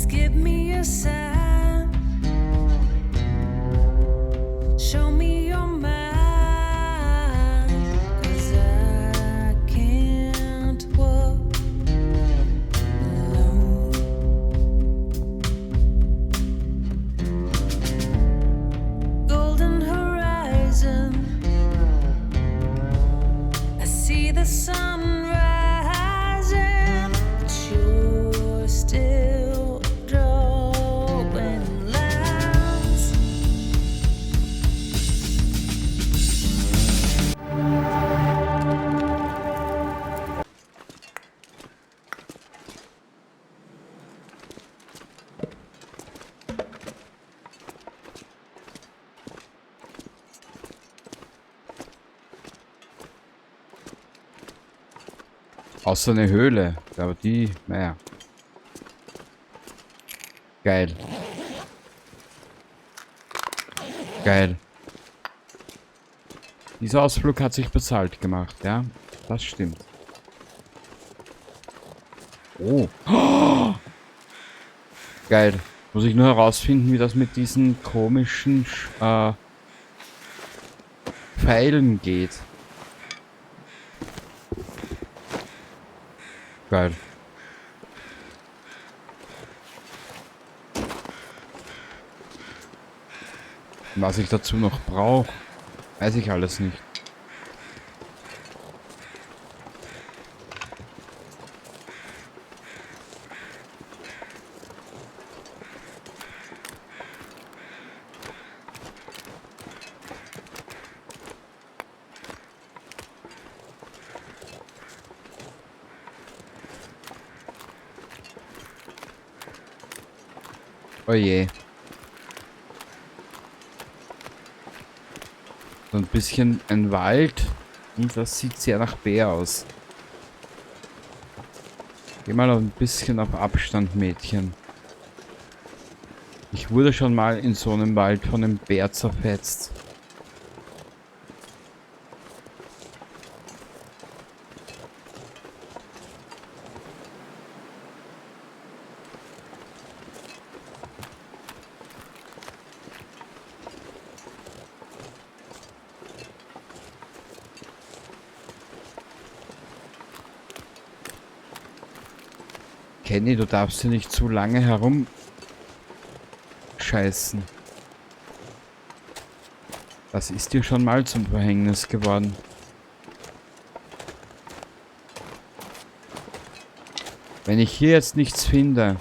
Please give me a sign. Show me your mind. 'Cause I can't walk alone. Golden horizon. I see the sun rising, but you're still drawing lines. Außer eine Höhle. Aber die, naja. Geil. Geil. Dieser Ausflug hat sich bezahlt gemacht, ja. Das stimmt. Oh. Oh. Geil. Muss ich nur herausfinden, wie das mit diesen komischen Pfeilen geht. Geil. Was ich dazu noch brauch, weiß ich alles nicht. Oh je. So ein bisschen ein Wald. Und das sieht sehr nach Bär aus. Geh mal ein bisschen auf Abstand, Mädchen. Ich wurde schon mal in so einem Wald von einem Bär zerfetzt. Kenny, du darfst hier nicht zu lange herumscheißen. Das ist dir schon mal zum Verhängnis geworden. Wenn ich hier jetzt nichts finde,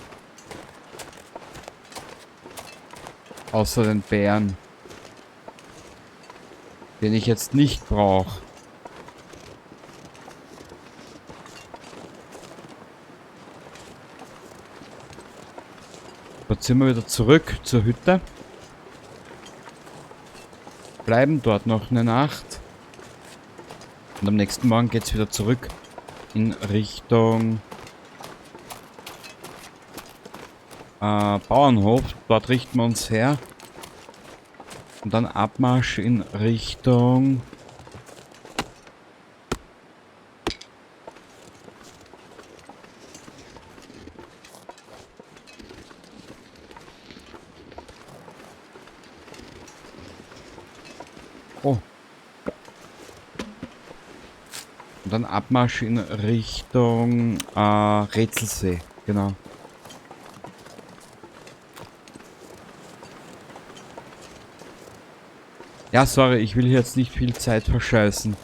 außer den Bären, den ich jetzt nicht brauch. Jetzt sind wir wieder zurück zur Hütte. Bleiben dort noch eine Nacht. Und am nächsten Morgen geht's wieder zurück in Richtung Bauernhof. Dort richten wir uns her. Und dann Abmarsch in Richtung Oh. Und dann Abmarsch in Richtung Rätselsee, genau. Ja, sorry, ich will hier jetzt nicht viel Zeit verscheißen.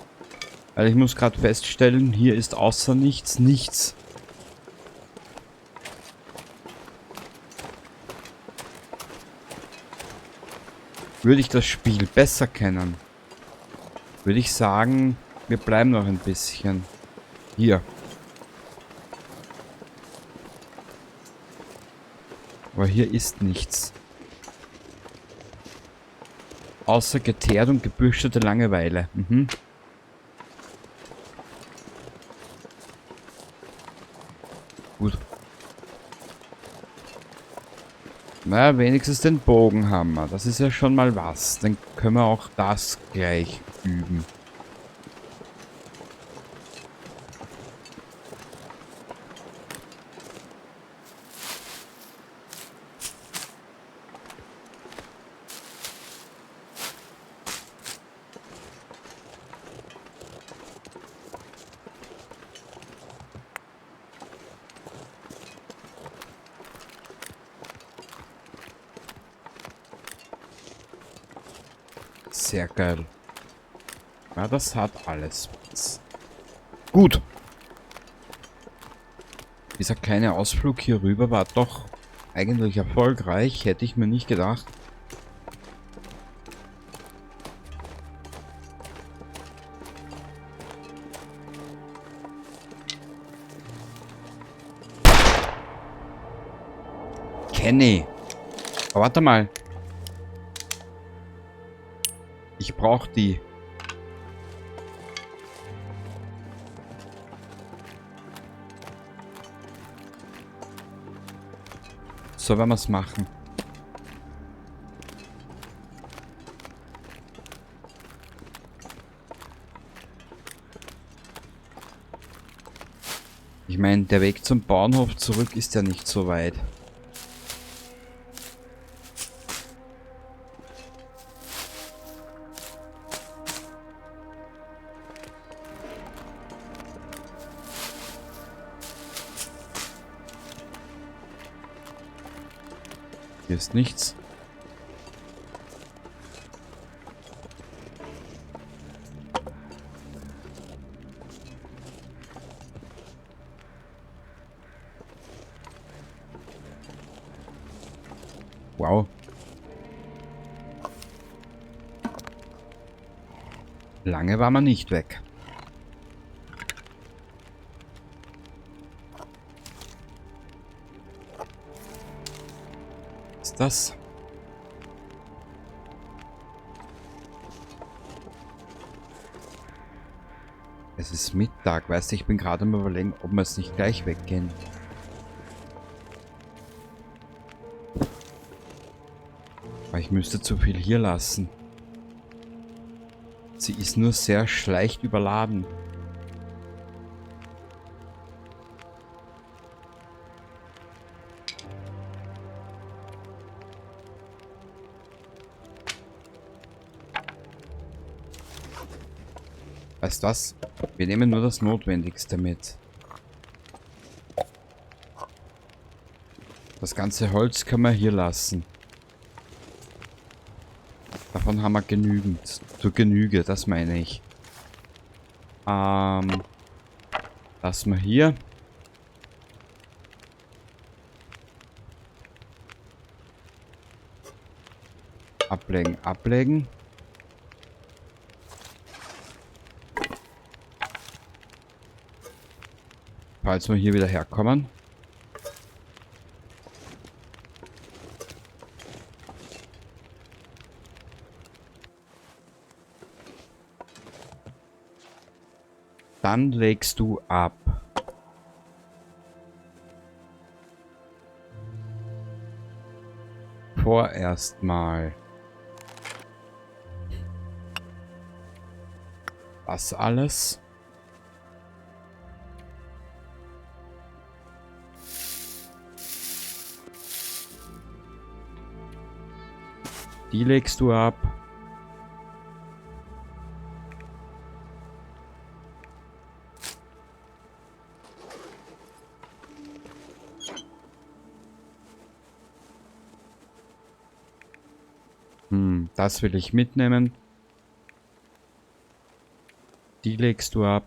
Weil ich muss grad feststellen, hier ist außer nichts, nichts. Würde ich das Spiel besser kennen, würde ich sagen, wir bleiben noch ein bisschen hier. Aber hier ist nichts. Außer geteert und gebürstete Langeweile. Gut. Na, wenigstens den Bogen haben wir. Das ist ja schon mal was. Dann können wir auch das gleich üben. Sehr geil. Ja, das hat alles was. Gut. Dieser kleine Ausflug hier rüber war doch eigentlich erfolgreich. Hätte ich mir nicht gedacht. Kenny. Aber warte mal. Ich brauch die. So werden wir's machen. Ich meine, der Weg zum Bauernhof zurück ist ja nicht so weit. Hier ist nichts. Wow. Lange war man nicht weg. Ist das? Es ist Mittag, weißt du, ich bin gerade am Überlegen, ob wir jetzt nicht gleich weggehen. Aber ich müsste zu viel hier lassen. Sie ist nur sehr schlecht überladen. Weißt du was? Wir nehmen nur das Notwendigste mit. Das ganze Holz können wir hier lassen. Davon haben wir genügend. Zur Genüge, das meine ich. Lassen wir hier. Ablegen, ablegen. Falls wir hier wieder herkommen. Dann legst du ab. Vorerst mal. Das alles. Die legst du ab. Das will ich mitnehmen. Die legst du ab.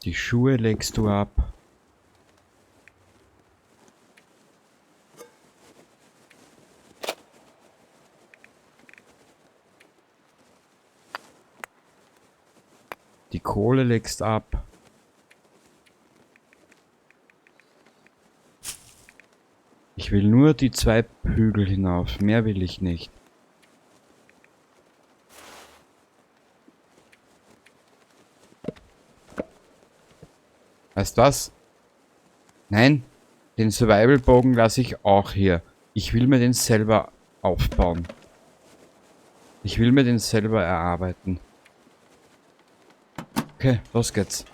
Die Schuhe legst du ab. Die Kohle legst ab. Ich will nur die 2 Hügel hinauf. Mehr will ich nicht. Weißt du was? Nein, den Survival-Bogen lasse ich auch hier. Ich will mir den selber aufbauen. Ich will mir den selber erarbeiten. Okay, los geht's.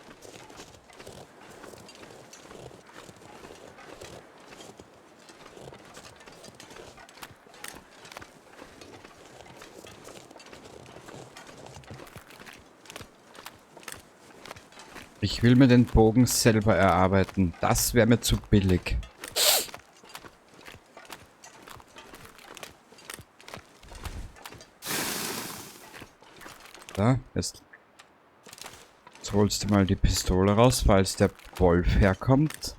Ich will mir den Bogen selber erarbeiten. Das wäre mir zu billig. Ja, jetzt holst du mal die Pistole raus, falls der Wolf herkommt.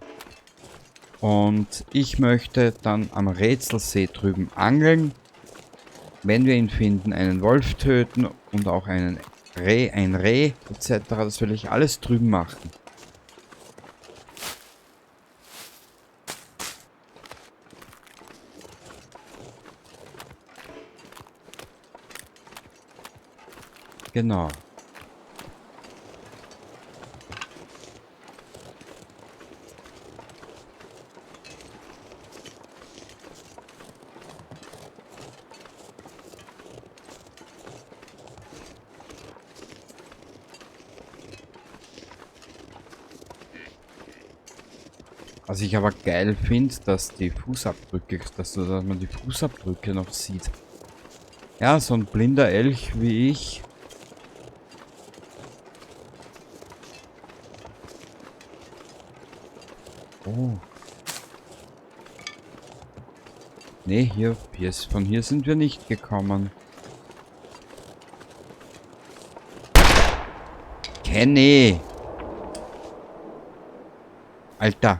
Und ich möchte dann am Rätselsee drüben angeln. Wenn wir ihn finden, einen Wolf töten und auch einen Reh, ein Reh etc. Das will ich alles drüben machen. Genau. Was ich aber geil finde, dass die Fußabdrücke, dass man die Fußabdrücke noch sieht. Ja, so ein blinder Elch wie ich. Oh. Ne, hier ist, von hier sind wir nicht gekommen. Kenny! Alter!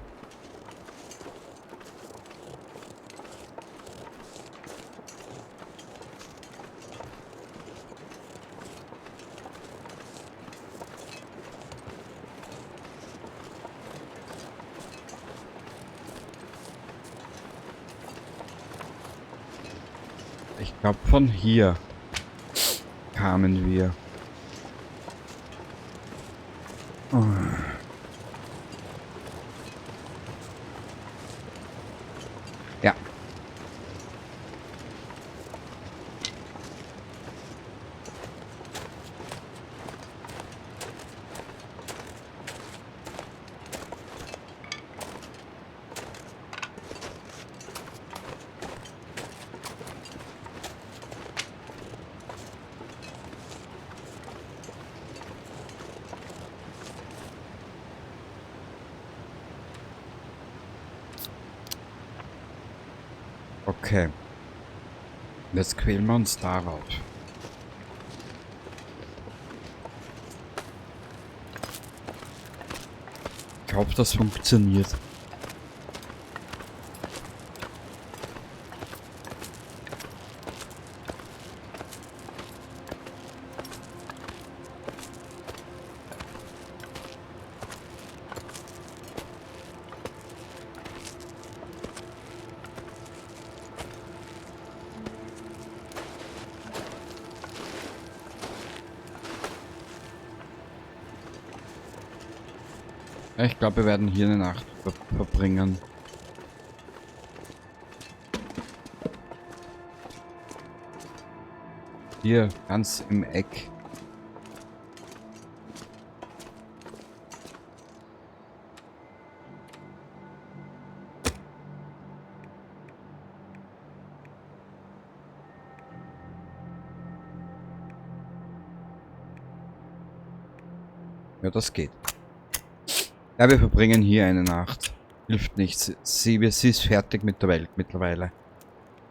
Ich glaube, von hier kamen wir. Oh. Ja. Okay. Jetzt quälen wir uns darauf. Ich hoffe, das funktioniert. Ja, ich glaube, wir werden hier eine Nacht verbringen. Hier, ganz im Eck. Ja, das geht. Ja, wir verbringen hier eine Nacht. Hilft nichts. Sie ist fertig mit der Welt mittlerweile.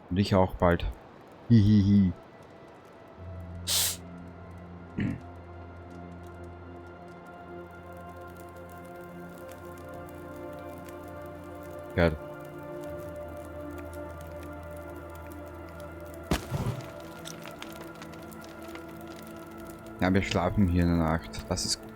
Und ich auch bald. Hihihi. Geil. Ja, wir schlafen hier eine Nacht. Das ist gut.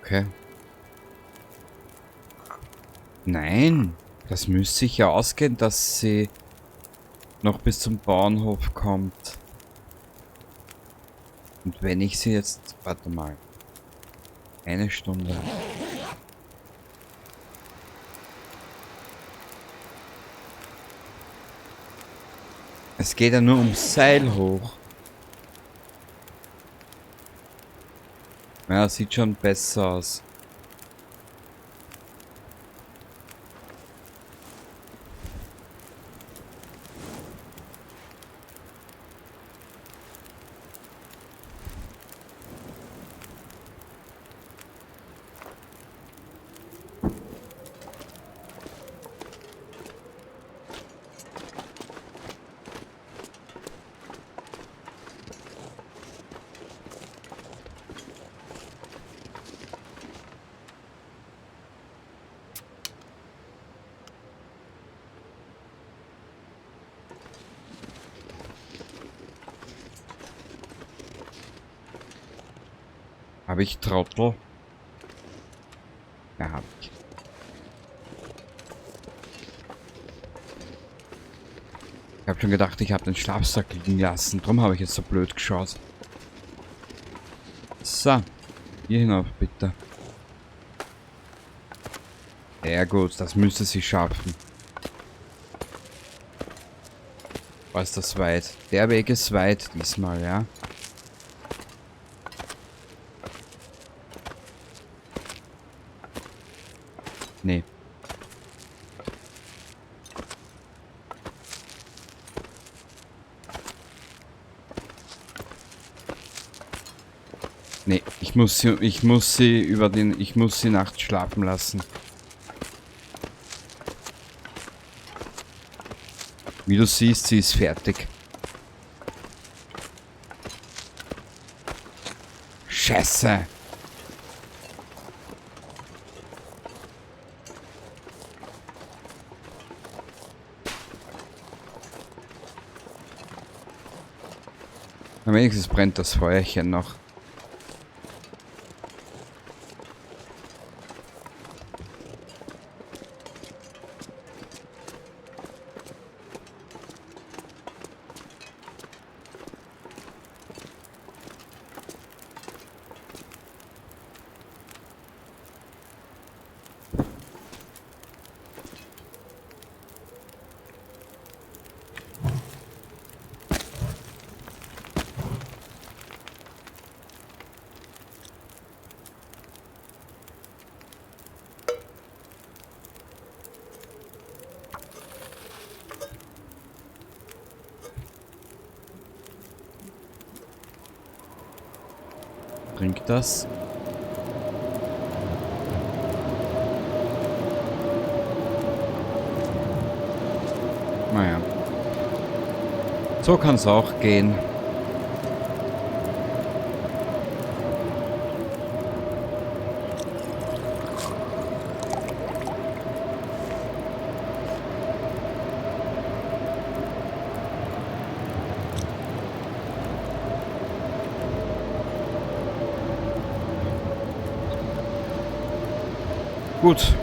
Okay. Nein, das müsste sich ja ausgehen, dass sie noch bis zum Bauernhof kommt. Und wenn ich sie jetzt... Warte mal. Eine Stunde. Es geht ja nur ums Seil hoch. Ja, sieht schon besser aus. Habe ich Trottel? Ja, hab ich. Ich habe schon gedacht, ich habe den Schlafsack liegen lassen. Drum habe ich jetzt so blöd geschaut. So. Hier hinauf, bitte. Ja gut, das müsste sie schaffen. Oh, ist das weit. Der Weg ist weit diesmal, ja. Nee. Nee, ich muss sie nachts schlafen lassen. Wie du siehst, sie ist fertig. Scheiße. Na, wenigstens brennt das Feuerchen noch. Bringt das? Naja. So kann es auch gehen. Gut.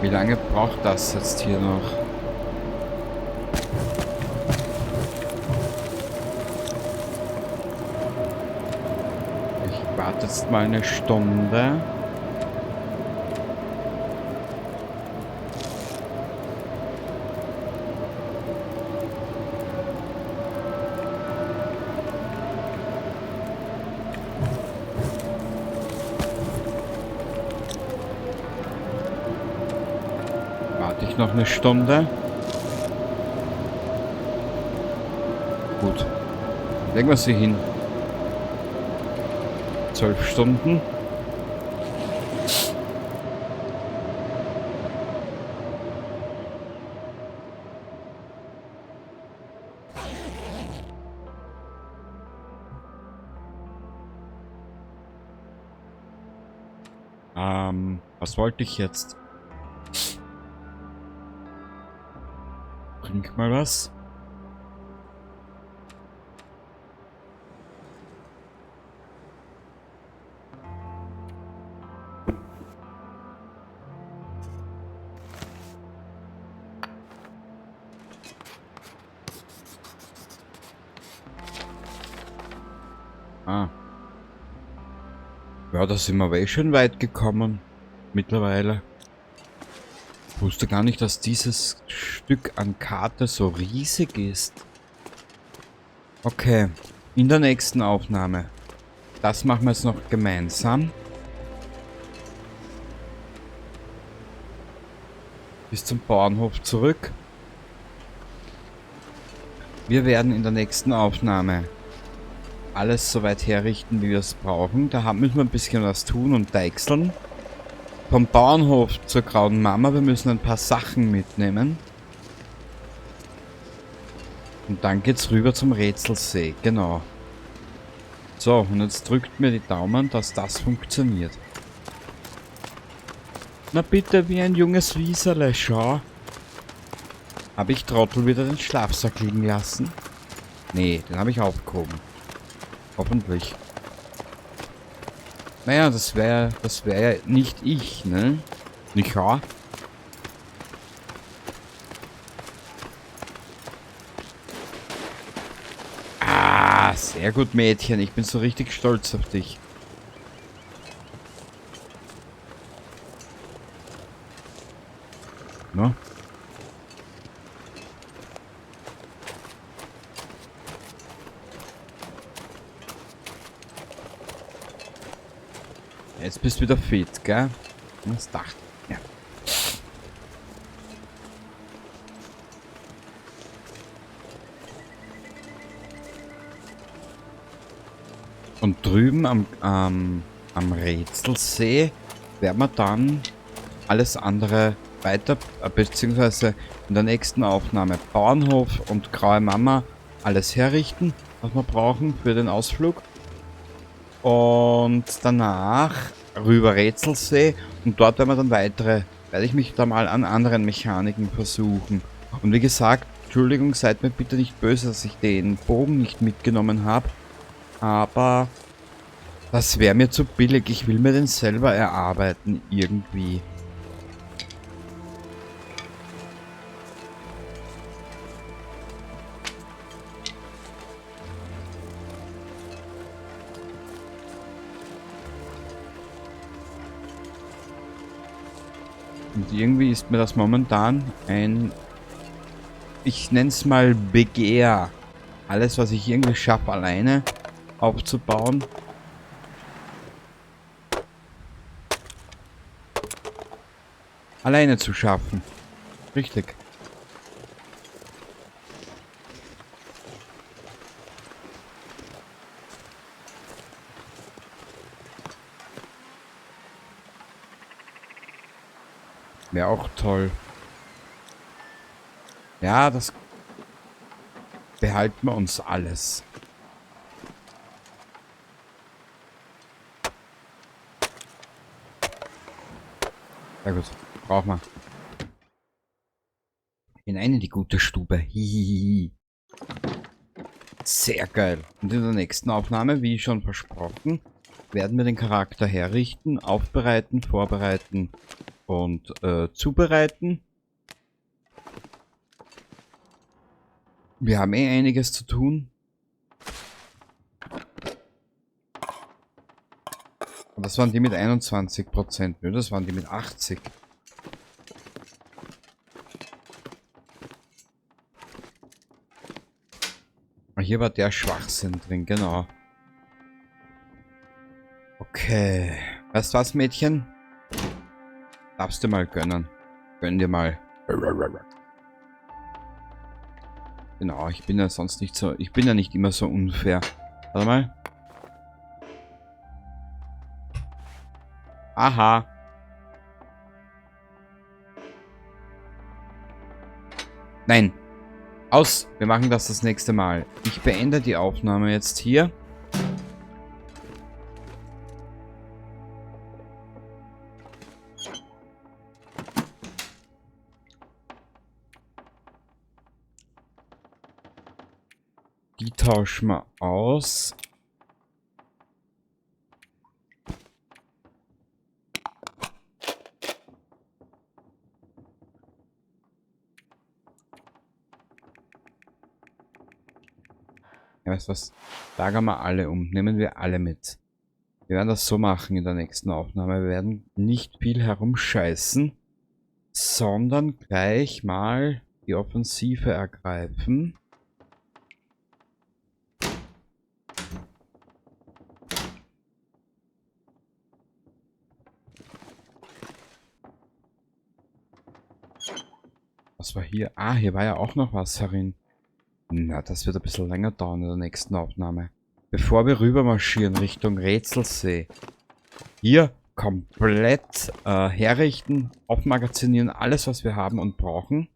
Wie lange braucht das jetzt hier noch? Ich warte jetzt mal eine Stunde. Warte ich noch eine Stunde. Gut. Legen wir sie hin. 12 Stunden. Was wollte ich jetzt? Trink mal was. Ah. Ja, da sind wir aber eh schon weit gekommen. Mittlerweile. Ich wusste gar nicht, dass dieses Stück an Karte so riesig ist. Okay, in der nächsten Aufnahme. Das machen wir jetzt noch gemeinsam. Bis zum Bauernhof zurück. Wir werden in der nächsten Aufnahme alles soweit herrichten, wie wir es brauchen. Da müssen wir ein bisschen was tun und deichseln. Vom Bauernhof zur Grauen Mama. Wir müssen ein paar Sachen mitnehmen. Und dann geht's rüber zum Rätselsee. Genau. So, und jetzt drückt mir die Daumen, dass das funktioniert. Na bitte, wie ein junges Wieserle, schau. Hab ich Trottel wieder den Schlafsack liegen lassen? Nee, den habe ich aufgehoben. Hoffentlich. Naja, das wär ja nicht ich, ne? Nicht wahr? Ah, sehr gut, Mädchen. Ich bin so richtig stolz auf dich. No? Jetzt bist du wieder fit, gell? Das dachte ich. Ja. Und drüben am Rätselsee werden wir dann alles andere weiter, beziehungsweise in der nächsten Aufnahme Bauernhof und Graue Mama alles herrichten, was wir brauchen für den Ausflug. Und danach rüber Rätselsee und dort werden wir dann weitere, werde ich mich da mal an anderen Mechaniken versuchen. Und wie gesagt, Entschuldigung, seid mir bitte nicht böse, dass ich den Bogen nicht mitgenommen habe, aber das wäre mir zu billig. Ich will mir den selber erarbeiten irgendwie. Und irgendwie ist mir das momentan ein, ich nenn's mal Begehr. Alles, was ich irgendwie schaffe, alleine aufzubauen. Alleine zu schaffen. Richtig. Wäre auch toll. Ja, das behalten wir uns alles. Ja gut, brauchen wir. Hinein in die gute Stube. Hihihi. Sehr geil. Und in der nächsten Aufnahme, wie schon versprochen, werden wir den Charakter herrichten, aufbereiten, vorbereiten und zubereiten. Wir haben eh einiges zu tun. Und das waren die mit 21%. Nö, das waren die mit 80. Hier war der Schwachsinn drin, genau. Okay. Weißt du was, Mädchen? Darfst du mal gönnen. Gönn dir mal. Genau, ich bin ja sonst nicht so... Ich bin ja nicht immer so unfair. Warte mal. Aha. Nein. Aus. Wir machen das das nächste Mal. Ich beende die Aufnahme jetzt hier. Die tauschen wir aus. Ja, weißt du was? Lagern wir alle um. Nehmen wir alle mit. Wir werden das so machen in der nächsten Aufnahme. Wir werden nicht viel herumscheißen, sondern gleich mal die Offensive ergreifen. Was war hier? Ah, hier war ja auch noch was herin. Na, das wird ein bisschen länger dauern in der nächsten Aufnahme. Bevor wir rüber marschieren Richtung Rätselsee. Hier komplett herrichten, aufmagazinieren, alles was wir haben und brauchen.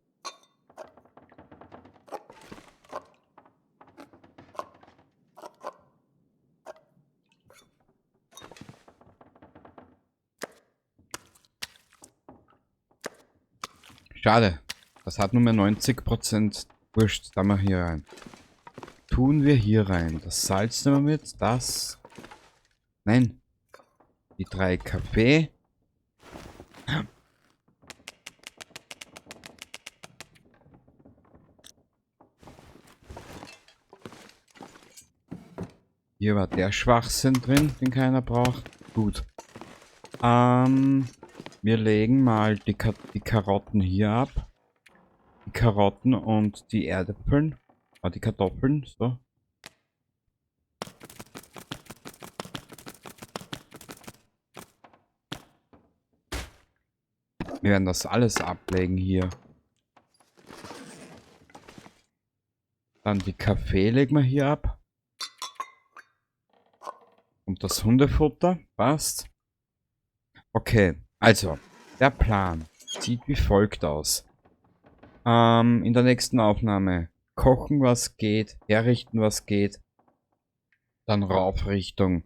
Schade. Das hat nur mehr 90%. Wurscht, da mal hier rein. Tun wir hier rein. Das Salz nehmen wir mit. Das. Nein. Die 3 Kaffee. Hier war der Schwachsinn drin, den keiner braucht. Gut. Wir legen mal die Karotten hier ab. Die Karotten und die Erdäpfeln. Ah, die Kartoffeln, so. Wir werden das alles ablegen hier. Dann die Kaffee legen wir hier ab. Und das Hundefutter, passt. Okay, also, der Plan sieht wie folgt aus. In der nächsten Aufnahme kochen, was geht, herrichten, was geht. Dann rauf Richtung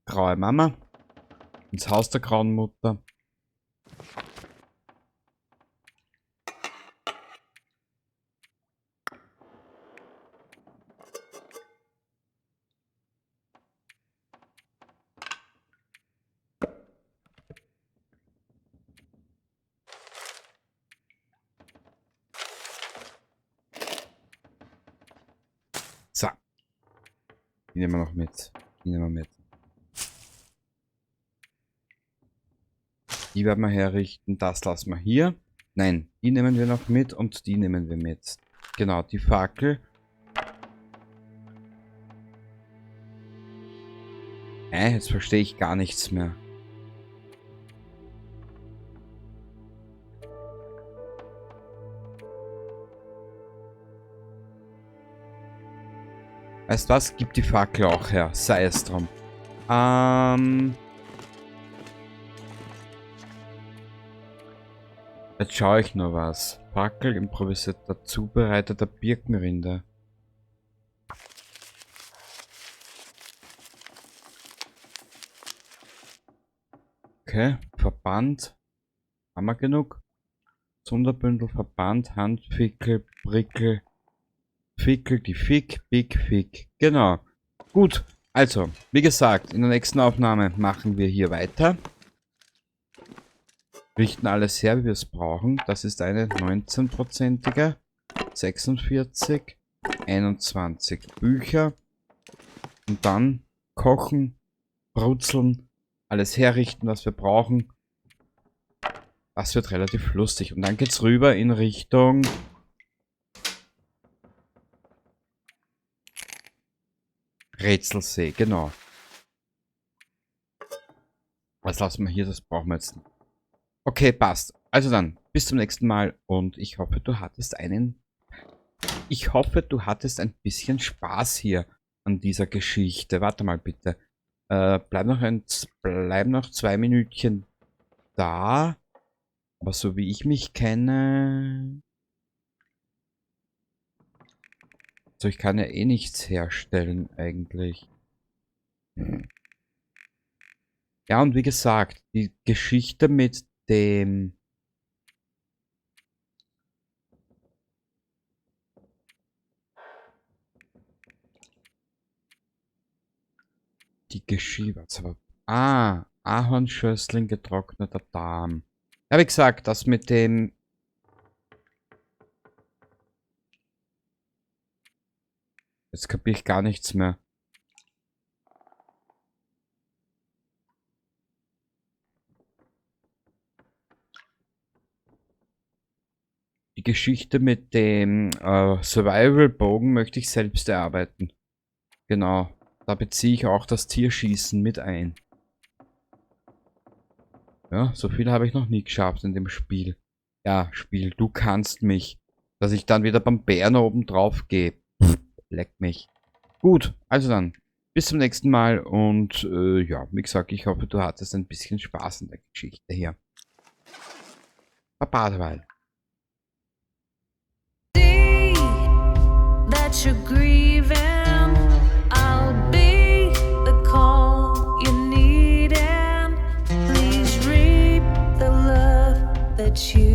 Graue Mama, ins Haus der Grauen Mutter. So. Die nehmen wir noch mit. Die nehmen wir mit. Die werden wir herrichten. Das lassen wir hier. Nein, die nehmen wir noch mit und die nehmen wir mit. Genau, die Fackel. Jetzt verstehe ich gar nichts mehr. Weißt du was? Gib die Fackel auch her. Sei es drum. Jetzt schaue ich nur was. Fackel, improvisierter Zubereiter der Birkenrinde. Okay, Verband. Haben wir genug? Sonderbündel, Verband, Handfickel, Prickel. Fickel, die Fick, Big Fick. Genau. Gut, also, wie gesagt, in der nächsten Aufnahme machen wir hier weiter. Richten alles her, wie wir es brauchen. Das ist eine 19-prozentige. 46, 21 Bücher. Und dann kochen, brutzeln, alles herrichten, was wir brauchen. Das wird relativ lustig. Und dann geht's rüber in Richtung Rätselsee, genau. Was lassen wir hier? Das brauchen wir jetzt nicht. Okay, passt. Also dann, bis zum nächsten Mal und ich hoffe, du hattest einen... Ich hoffe, du hattest ein bisschen Spaß hier an dieser Geschichte. Warte mal bitte. Bleib noch 2 Minütchen da. Aber so wie ich mich kenne... Also ich kann ja eh nichts herstellen eigentlich. Ja, und wie gesagt, die Geschichte mit dem... Die Geschichte... Was aber, ah, Ahornschössling, getrockneter Darm. Ja, wie gesagt, das mit dem... Jetzt kapiere ich gar nichts mehr. Die Geschichte mit dem Survival-Bogen möchte ich selbst erarbeiten. Genau. Da beziehe ich auch das Tierschießen mit ein. Ja, so viel habe ich noch nie geschafft in dem Spiel. Ja, Spiel, du kannst mich. Dass ich dann wieder beim Bären oben drauf gehe. Pff, leck mich. Gut, also dann. Bis zum nächsten Mal und ja, wie gesagt, ich hoffe, du hattest ein bisschen Spaß in der Geschichte hier. Baba derweil. That you're grieving, I'll be the call you need, and please reap the love that you